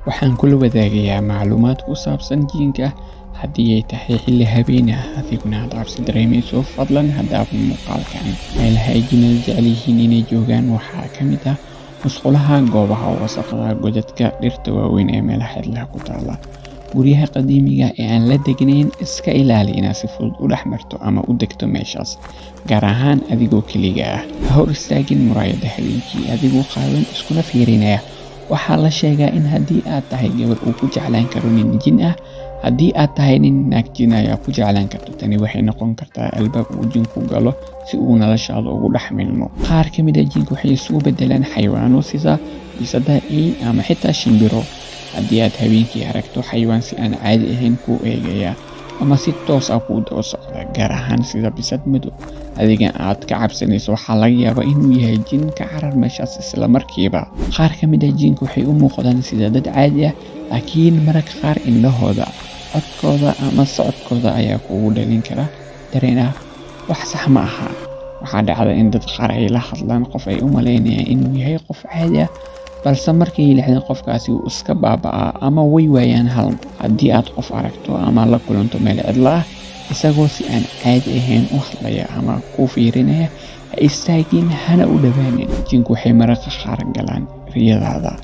Waxaan kula wadaagayaa macluumaad ku saabsan jinka. Haddii ay tahay xilli habeen ah adiguna aad cabsi dareemayso, fadlan ha daawan muuqaalkan. Meelaha ay jinnada jecel yihiin inay joogaan waxaa ka mid ah musqulaha, goobaha wasakhda, godadka, dhirta waaweyn ee meelaha cidlaha ku taala, guryaha qadiimiga ah ee aan la degnayn. Iska ilaali inaad si fudud u dhex marto ama u degto meeshaas, gaar ahaan adigoo keliga ah. Ha hor istaagin muraayadda habeenkii adigoo qaawan iskuna fiirinaya. Waxaa la sheegaa in haddii aad tahay gabar uu ku jeclaan karo nin jin ah, haddii aad tahay nin, naag jin ayaa ku jeclaan karto. Tani waxay noqon kartaa albaab uu jinku galo si uu noloshaada ugu dhex milmo. Qaar ka mid ah jinka waxay isugu beddelaan xayawaano sida bisadaha, ey ama xitaa shimbiro. Haddii aad habeenkii aragto xayawaan si aan caadi ahayn kuu eegaya ama si toos ah kuu daba socda, gaar ahaan sida bisad madow, adiga aad ka cabsanayso, waxaa laga yaabaa inuu yahay jin. Ka carar meeshaas isla markiiba. Qaar ka mid ah jinka waxay u muuqdaan sida dad caadi ah, laakiin mararka qaar indhahooda, codkooda ama socodkooda ayaa kugu dhalin kara dareen ah wax sax ma aha. Waxaa dhacda in dad qaar ay la hadlaan qof ay u malaynayaan inuu yahay qof caadi ah, balse markay yidhaahdeen qofkaasi wuu iska baaba'aa ama way waayaan hal. Haddii aad qof aragto ama la kulanto meel cidlo ah isagoo si aan caadi ahayn u hadlaya ama kuu fiirinaya, ha istaagin hana u dhowaanin. Jinku waxay mararka qaar galaan riyadaada,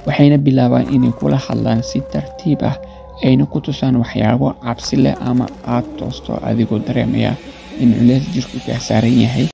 waxayna bilaabaan inay kula hadlaan si tartiib ah, ayna ku tusaan waxyaabo cabsi leh ama aad toosto adigoo dareemaya in culeys jirku kaa saaran yahay.